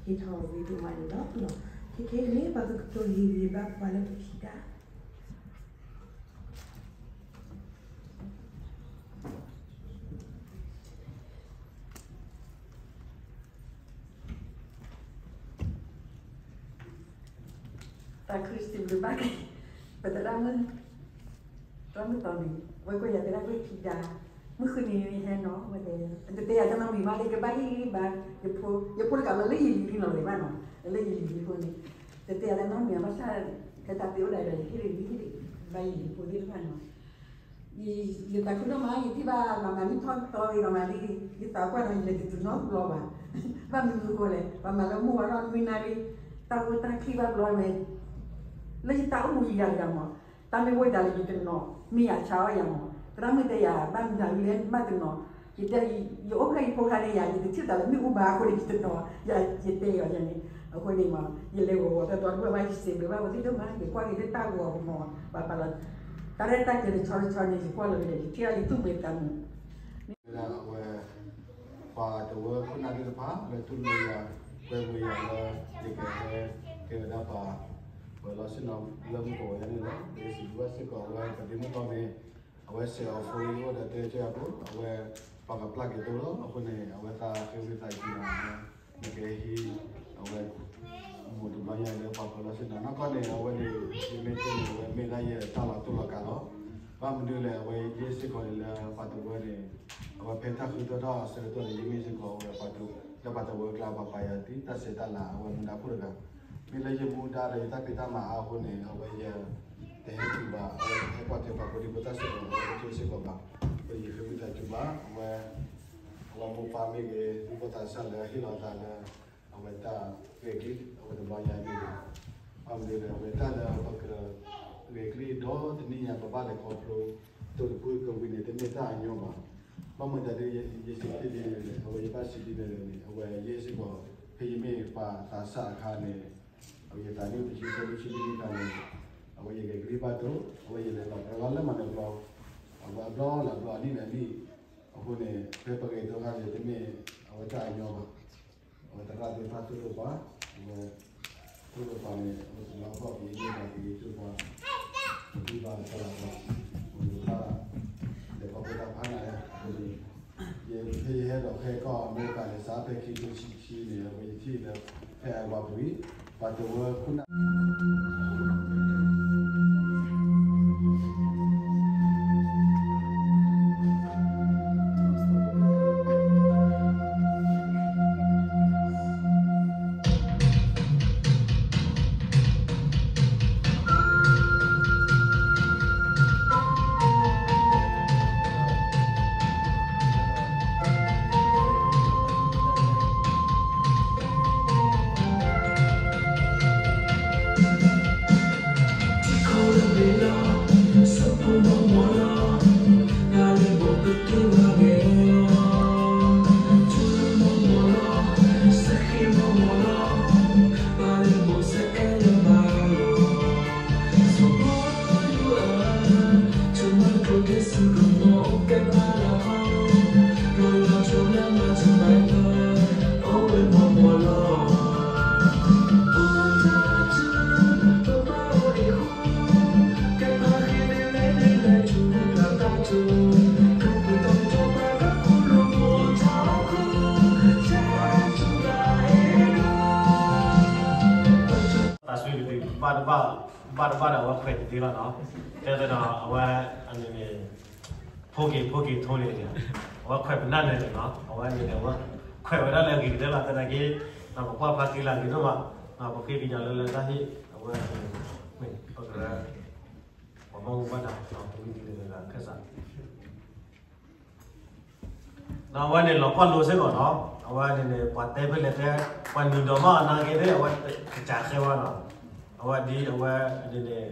ဟ့ၣ်ထီၣ်ဝံၤဒိၣ်မးန့ၣ်လီၤ. ခဲခဲအံၤန့ၣ် ပှၤကကတိၤဟ့ၣ်ဂံၢ်ဘါပှၤလၢပခံဒါ တၢ်ခရံာ်စံးဘျုးဘၣ်က့ၤ ပသရၣ်မုၣ် သရၣ်မုၣ်တီန့ၣ် အဝဲကွဲးယၤတဲဒၣ်ဝဲခံဒါ မုၢ်ဃုနံၤန့ၣ်ဟဲနီၤ ဝဲတဲ တတဲယၤတနီတမံၤဘၣ်လၢ ကဘၣ်ဟ့ၣ်ဂံၢ်ဘါ ယဖိ ယဖိတဂၤလၢလၢယလံၤလံလီၤလံဘၣ်နီၤ လၢယလံၤလံအဃိန့ၣ် တတဲယၤတနီတမံၤဘၣ်ဆၣ် ဖဲတၢ်သ့အိၣ်ဒၣ်ဒီး ယဟ့ၣ်ဂံၢ်ဘါ ယဟ့ၣ်ဂံၢ်ဘါယဖိသ့ၣ်တဖၣ်နီၤ ယသးခုဒိၣ်မး ယထံၣ်ဘၣ်မၤမၤနံၣ်ထီၣ်သီဂ့ၤမးလံ ယသးကွၢ်ဒီးယလဲၤတတုၤနီတဘျီဘၣ် ဘၣ်မနုၤအဃိလဲၣ် ပှၤမၤလၢမိၢ်ဝၤထီၣ်နွံနၣ်ရံၣ် တၢ်အိၣ်တၢ်ချံဘၣ်ဘျီဝဲ လၢယတၢ်အိၣ်မူယၤတဂၤမး တၢ်မ့ၢ်ဝဲဒၣ်လၢယတနီၤ မ့ၢ်ယဆါအီၣ်ယၤမး သရၣ်မုၣ်တဲယၤ ဘၣ်မနုၤအဂ့ၢ်လဲၣ် ဘၣ်တနီၤ ယတဲ ယအိၣ်ဖျဲၣ်ယဖိခါန့ၣ်ယၤ ယတထံၣ်သးလၢမ့ၣ်အူဘၣ်အဃိန့ၣ် ယတနီၤ ယတဲအီၤယၤန့ၣ် အဃိန့ၣ်မး ယလဲၤဂီၤဂီၤတတီတဝဲဘၣ် ယစံးဘျုးဘၣ်ပှၤသ့ၣ်ဒိၣ်မး ယကွၢ်က့ၤလၢတၢ်ဂီၤပမီၤ ပှၤပာ်လီၤ တၢ်ရဲၣ်တၢ်ကျဲၤတဆီတဆီန့ၣ် ယကွၢ်လီၤကဒီး ယထံၣ်အီၤယသူၣ်ဘှံးသးမုာ် ဝဲဒၣ်အဝဲ ပှၤတဝၢခိၣ်နၢ်သ့ၣ်တဖၣ် လၢတူၢ်လိာ်ယၤ ကွဲမုာ်ယၤလၢ ယကဟဲကဲဝဲဒၣ်ပှၤ ပှၤလီၤဆ့ၣ်နီၤလၢမူကီၢ်ဝဲဒၣ်န့ၣ်လီၤ. ယစံးဘျုးဘၣ်စ့ၢ်ကီး အဝဲပဒ့မုၣ်ကီၢ်မ့ၢ် အဝဲစဲးအီၤဖိလံအိၣ်ဒီးတဲကၢအဖိ အဝဲပှၤကပျၢ်က့ၤတအိၣ်လီၤ. အဃိန့ၣ် အဝဲသးဃ့ဝံသးစူၤနၤ နကဟံး အဝဲ မိၢ်တဘျီညါလၢပှၤပှၤလီၤဆ့ၣ်နီၤ နီၢ်ကီၢ်န့ၣ် အဝဲန့ၣ် ယမ့ၢ်တဲန့ၣ် အဝဲမ့ၢ်ဒၣ်ယတၢ်လီၤတိၢ်လီၤကးလီၤ. ဘၣ်မနုၤလဲၣ် အဝဲယဲစ့ၢ်ကီးန့ၣ်လၢပှၤတဝၢန့ၣ် အဝဲဖဲတၢ်ဃုထၢထီၣ်အဆၢကတီၢ်န့ၣ် ယမ့ၢ်စ့ၢ်ကီးအဝဲပှၤတ လၢပှၤတဝၢအကျါ ပှၤပာ်ယၤသံတၢ်ဆဲးတၢ်လၤ အဝဲမူဒါခိၣ်တဂၤ မ့ၢ်လၢယမူဒါဒီးယတၢ်ဖံးတၢ်မၤအါအဃိန့ၣ် အဝဲယတဟဲတုၤဘၣ် အဝဲဟဲကွၢ်ထွဲပှၤဖိဒံဖိသၣ်စ့ၢ်ကီး အဝဲတကဲစ့ၢ်ကီးဘၣ် အဃိယဃ့ဝံသးစူၤဘၣ် အဝဲ အဝဲမိၢ်ပၢ်မ့ၢ်ဂ့ၤ သူၣ်ဘီၣ်သးစၢ်လၢဟ့ၣ်လီၤသးလၢ အဝဲတၢ်ဂဲၤကလံၣ် အဝဲတဘျီညါအံၤန့ၣ် ဘၣ်မနုၤလဲၣ် အဝဲတၢ်လၢပကဂဲၤကလံၣ်ဒီတနံၣ်ညါ ပဘၣ်လဲၤခီဖျိ တိၢ်တဖုကဝံၤန့ၣ် တမ့ၢ်တၢ်အညီဘၣ်. ဘၣ်မနုၤဒ် ယစံးဒ်န့ၣ်လဲၣ် အဝဲယဘၣ်စံးဒ်န့ၣ်လဲၣ်န့ၣ် အဝဲယဲစ့ၢ်ကီး ဖဲယမ့ၢ်ပှၤသးစၢ်အခါန့ၣ် အဝဲယသးနံၣ်အိၣ်တဆံဆၢ တဆံလွံၢ်နံၣ်အခါန့ၣ် အဝဲယဂဲၤကလံၣ်ဘၣ်တိၢ် အဝဲယလဲၤလီၤကရၢလၢမၤနၢၤဘျီ အဝဲအဘျီလၢအဘျီ အနံၣ်လၢအနံၣ် အဃိန့ၣ် ဖဲပဂဲၤတိၢ်ခါန့ၣ် တမ့ၢ်အဝဲတၢ်အညီဘၣ်. အဝဲသရၣ်သ့ၣ်တဖၣ်သိၣ်လိပှၤ အဝဲ သိၣ်လိပှၤန့ၣ် အဝဲသ့ၣ်လီၤကီၢ်က့ၤ မ့ၢ်ပှၤက့ၤသိၣ်ပှၤ ပဒံဘၣ်တၢ်လီၤပှၤ ပဒိၣ်တၢ် လဲၤခီဖျိတၢ်ဖးနး အဃိန့ၣ် ယဖဲယဟဲဒီးဟဲကီၢ်အမဲရကၤန့ၣ် စးဖဲခံထိဆံခံန့ၣ် အဝဲယထံၣ်လၢ ဖဲအဝဲပဝံၤ ပှၤတဝၢခိၣ်နၢ် တၢ်ဆှၢက့ၤဘၣ်တဘၣ် ဘၣ်တဘၣ်ဒီးအဝဲခွဲးတသ့လီၤနီၤ, တဲသ့ဒီးအဝဲန့ၣ်န့ၣ် ဖိက့ၤဖိက့ၤထိန့ၣ် အဝဲခွဲးပနၢ်န့ၣ်န့ၣ်နီၤ, အဝဲန့ၣ်န့ၣ် အဝဲခွဲးဝဲဒၣ်လၢအဂ့ၤကတၢၢ်လီၤ သနာ်က့ ပကွၢ်ဖျါသ့လၢအဂ့ၤဒိၣ်မး, ပဃ့ကညးလၢလၢတၢ်ဟ့ၣ် အဝဲ ပကရၢ ပှၤဘၣ်မူဘၣ်ဒါ ပမ့ၢ်သ့လၢခၢၣ်စး ဒီးအဝဲန့ၣ်လီၤကွၢ်လိစ့ၢ်ကီးနီၤ, အဝဲန့ၣ်န့ၣ် ပှၤတဲဖဲလဲၣ်တဲ ပှၤနုာ်ဒီးမးအီၤနာ်က့သ့ၣ် အဝဲကစၢ်ဃဲဝဲနီၤ, အဝဲဒ်အဝဲန့ၣ်န့ၣ်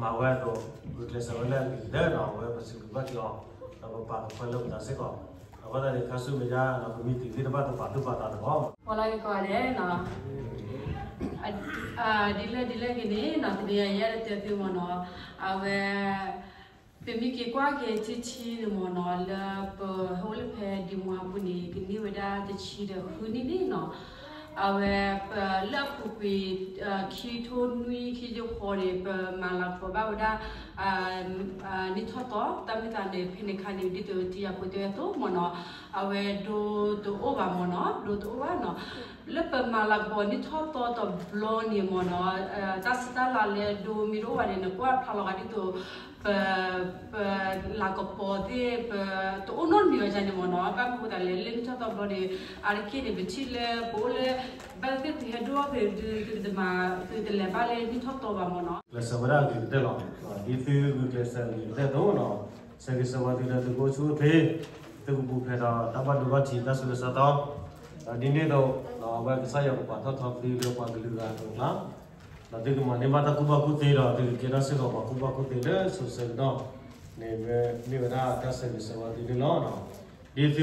မၤဝဲအသိး ဂုာ်ကျဲးစၢးဝဲလၢအဂ့ၤကတၢၢ်နီၤ, အဝဲပစံးဘျုးဘၣ်က့ၤအီၤ ဒီးပပာ်ကဖၢလၢပသးစ့ၢ်ကီး, အဃိသတးန့ၣ် ခါဆူမဲာ်ညါနီၤ ပမ့ၢ်တုၤသ့ၣ်တဖၣ် ပပာ်သူၣ်ပာ်သးသကိး ပှၤလၢကကိးဂၤဒဲးနီၤ ဒ်လဲၣ်ဒ်လဲၣ်ဂ့ၤန့ၣ်နီၤ တနံၤအံၤယအဲၣ်ဒိးတဲသုမ့ၢ်နီၤ, အဝဲ ပမ့ၢ်က့ၤကွၢ်က့ၤထံထံန့ၣ်မ့ၢ်နီၤ လၢပဟဲအိၣ်လၢဖဲဒံမွါပူၤန့ၣ် ကန့ၢ်ဝဲဒၣ်တဆံဒီးဃုနံၣ်န့ၣ်နီၤ, အဝဲ ပလၢအပူၤကွံာ် ခံထိနွံခံယိဃီန့ၣ် ပမၤလၤကပီၤဘၣ်ဝဲဒၣ် န့ၢ်ထီၣ်သီ တၢ်မ့ၢ်သးန့ၣ် ဖဲန့ၣ်ခါန့ၣ် ဒ်သိးတံၤယၤဖိတဲဝဲအသိးမ့ၢ်နီၤ, အဝဲဒိတအိၣ်ဘၣ်မ့ၢ်နီၤ, ဒိတအိၣ်ဘၣ်နီၤ. လၢပမၤလၤကပီၤန့ၢ်ထီၣ်သီတဘျီန့ၣ်မ့ၢ်နီၤ, တၢ်စံးတၢ်လၤလၢဒိမ့ၢ်တအိၣ်ဘၣ်န့ၣ် နကွၢ်ဖျါလီၤဂာ်ဒ်သိး ပ ပလၤကပီၤသ့ၣ် ပတအိၣ်နီတမံၤဘၣ်န့ၣ်မ့ၢ်နီၤ. ဘၣ်မနုၤအဃိသတးလဲၣ် လၢန့ၢ်ထီၣ်သီတဘျီန့ၣ် အါတက့ၢ်န့ၣ် ပထံၣ်လၢပအိၣ်လၢ ဘၣ်သ့ၣ်သ့ၣ်ဟဲဒိၣ်အီၣ်ဖဲ သုတမၤ သုတလဲၤဘၣ်လၢန့ၢ်ထီၣ်သီဘၣ်မ့ၢ်နီၤ. ကျဲးစၢးဝဲဒၣ်အဂ့ၤကတၢၢ်လီၤ. ဒ်သုဂုာ်ကျဲးစၢးအဂ့ၤကတၢၢ်အသိးနီၤ, ဆၢဂ့ၤဆၢဝါသုလၢသုကအိၣ်ဆူၣ်အိၣ်ချ့, သုကပူၤဖျဲးဒီးတၢ်ဘၣ်ဒိဘၣ်ထံး တၢ်ဆူးတၢ်ဆါသီ, ဒီးဒ်န့ၣ်အသိး အဝဲကစၢ်ယွၤကပာ်ထီၣ်ထီသုလၢပှၤကလုာ်ဂၤအကျါ ဒီးသုကမၤန့ၢ်ဘၣ်တၢ်ကူၣ်ဘၣ်ကူၣ်သ့ဒီး သုကကဲထီၣ်စ့ၢ်ကီးပှၤကူၣ်ဘၣ်ကူၣ်သ့လၢစိၤဆၢကတီၢ်န့ၣ် မ့ၢ်ဝဲဒၣ်တၢ်ဆၢဂ့ၤဆၢဝါ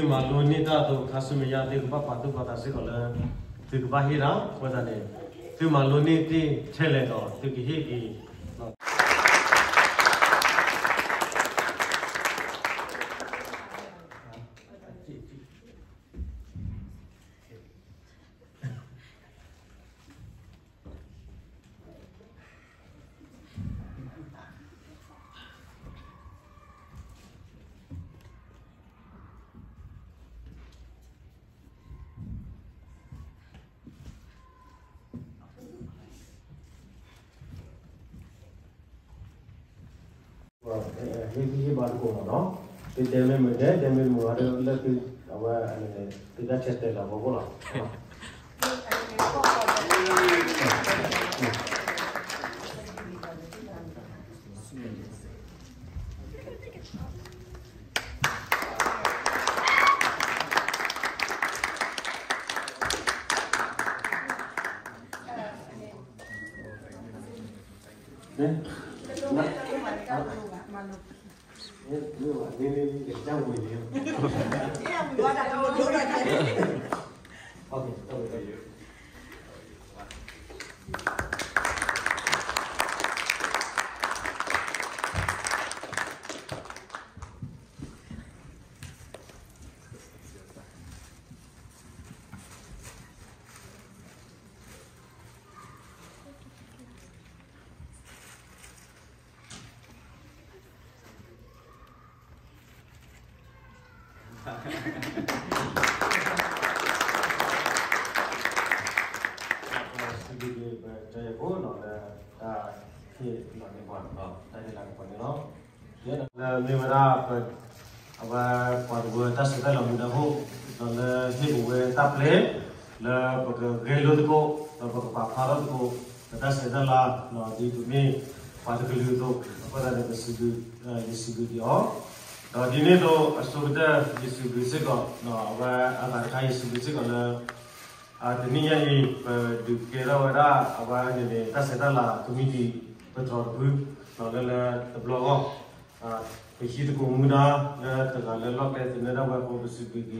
သုန့ၣ်လီၤ. ဒ်သုမၤလိန့ၢ်တၢ်အသိး ခါဆူမဲာ်ညါ သုကဘၣ်ပာ်သူၣ်ပာ်သးစ့ၢ်ကီးလၢ သုကဘၣ်ဟ့ၣ်တၢ် အဃိသတးန့ၣ် သုမၤလိန့ၢ်သ့ထဲလဲၣ်ဒီး သုကဟ့ၣ်က့ၤ ဟ့ၣ်ဂံၢ်ဟ့ၣ်ဘါသကိးမ့ၢ်နီၤ, သုတဲမ့ၢ်မုာ်ဒဲး တဲမ့ၢ်မုာ်ဂၤဒီး လၢသု အဝဲန့ၣ် သုတၢ်ဆဲးတဲလီၤဖီခိၣ်လီၤ. စံးဘျုးက့ၤပတၢ်အိၣ်ဖှိၣ်နီၤ လၢ တၢ်ဟ့ၣ်လီၤန့ၢ်ပှၤ တၢ်ဟ့ၣ်လီၤန့ၢ်ပှၤန့ၣ်လီၤ. ယဲဒၣ်လၢမ့ၢ်ဝဲဒၣ် အဝဲပှၤတဝၢတၢ်ဆၢတဲာ်လီၤမူဒါအိၣ် ဒီးလၢဟ့ၣ်ပဝဲတၢ်ပျဲ လၢပကဂဲၤလိာ်သကိး ဒီးပကပာ်ဖျါထီၣ်သကိး ပတၢ်ဆၢတဲာ်လီၤ ဒ်ပမ့ၢ်ပှၤတကလုာ်အသိး အဃိသတးန့ၣ် ပစံးဘျုး ယစံးဘျုးက့ၤအီၤ ဒီးဒ်န့ၣ်အသိး အဆိကတၢၢ် ယစံးဘျုးစ့ၢ်ကီး အဝဲအဂၤတခါ ယစံးဘျုးစ့ၢ်ကီးလၢ တနံၣ်ညါအံၤ ပဒုးကဲထီၣ်ဝဲဒၣ် အဝဲန့ၣ်န့ၣ် တၢ်ဆဲးတၢ်လၤ committee ပတြီတဖု လၢလၢတဘျီဂီၢ် ပဟံးသကိးမူဒါ လၢတဂၤလၢလီၢ်ကျဲသနၢၣ်ဒၣ်ဝဲအဃိ ပစံးဘျုးက့ၤ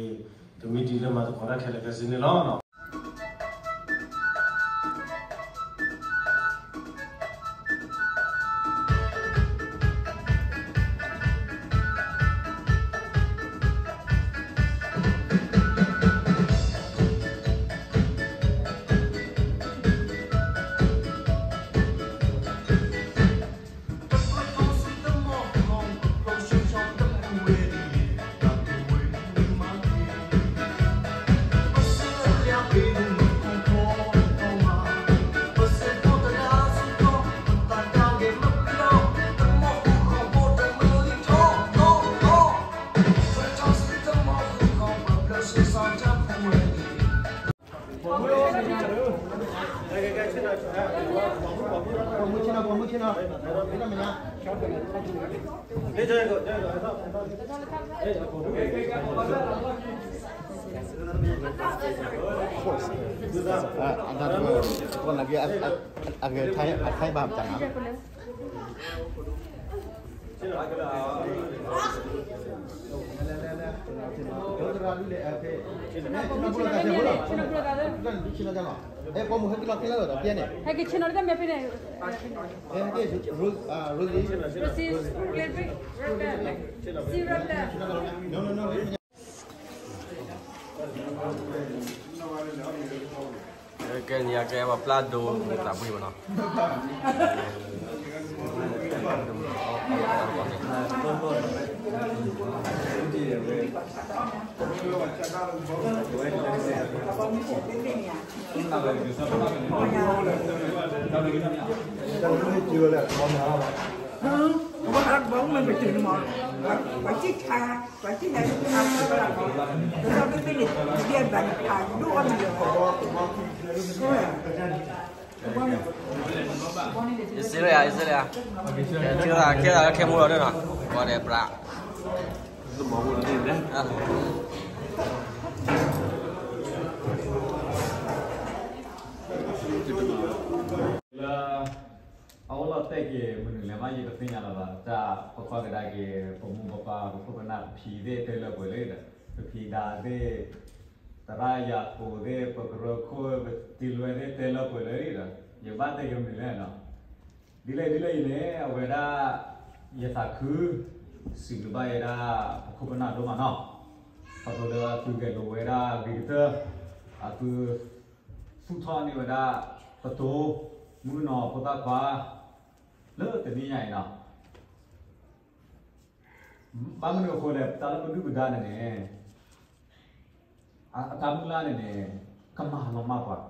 committee လၢမၤသကိးတၢ်ခဲလၢာ်ခဲဆ့န့ၣ်လီၤ. အဒါတဝဲ အဂ့ၢ် အထိုင်ဘၣ်တၢ်နၤ Rosie, Rosie, Rosie, Rosie. ကဲန့ၣ် ကဲပှၤပျၢ်ဒိသးပှ့ၤဘၣ်နီၤ. ယစ့လၢယၤ ယစ့လၢယၤ, ကဲသးလၢခဲမူလီၤဒၣ်နီၤ, ဝဲဒၣ်ပြး လၢ အအိၣ်လီၤတဲာ်က့ၤမနုၤလဲၣ်မး ယတသ့ၣ်ညါလၢၤဘၣ်, တၢ်ပကွၢ်ကဒါက့ၤ ပမိၢ်ပပၢ်ပခိၣ်ပနၢ် ပဖံသ့ၣ်တဲလၢပှဲၤလၢဒီး ပဖံဒါသ့ၣ်, သရၣ်ယၤကိာ်သ့ၣ် ပကရၢခိၣ် ပတံၤလွဲသ့ၣ်တဲလၢပှဲၤလၢဒီး ယဘၣ်တဲက့ၤမနုၤလဲၣ်နီၤ. ဒ်လဲၣ်ဒ်လဲၣ်အံၤန့ၣ် အဝဲဒၣ် ယသးခု စံးဘျုးဘၣ်ယဲဒၣ် ပခိၣ်ပနၢ်ဒိၣ်မးနီၤ, ခီဖျိလၢအသုဂဲၤလိာ်ဝဲဒၣ်ဂ့ၤကတၢၢ်, အသု သူၣ်ထီၣ်န့ၢ်ဝဲဒၣ် ပတိၤ မုၣ်ကနီၤဖိသၣ်ခွါ လၢတနံၤညါအံၤနီၤ. ဘၣ်မနုၤအဃိလဲၣ် တၢ်လၢပဒုၣ်ပဒါန့ၣ်န့ၣ် အတၢ်မုၢ်လၢ်န့ၣ်န့ၣ် ကမၤလီၤမၢ်ပှၤ,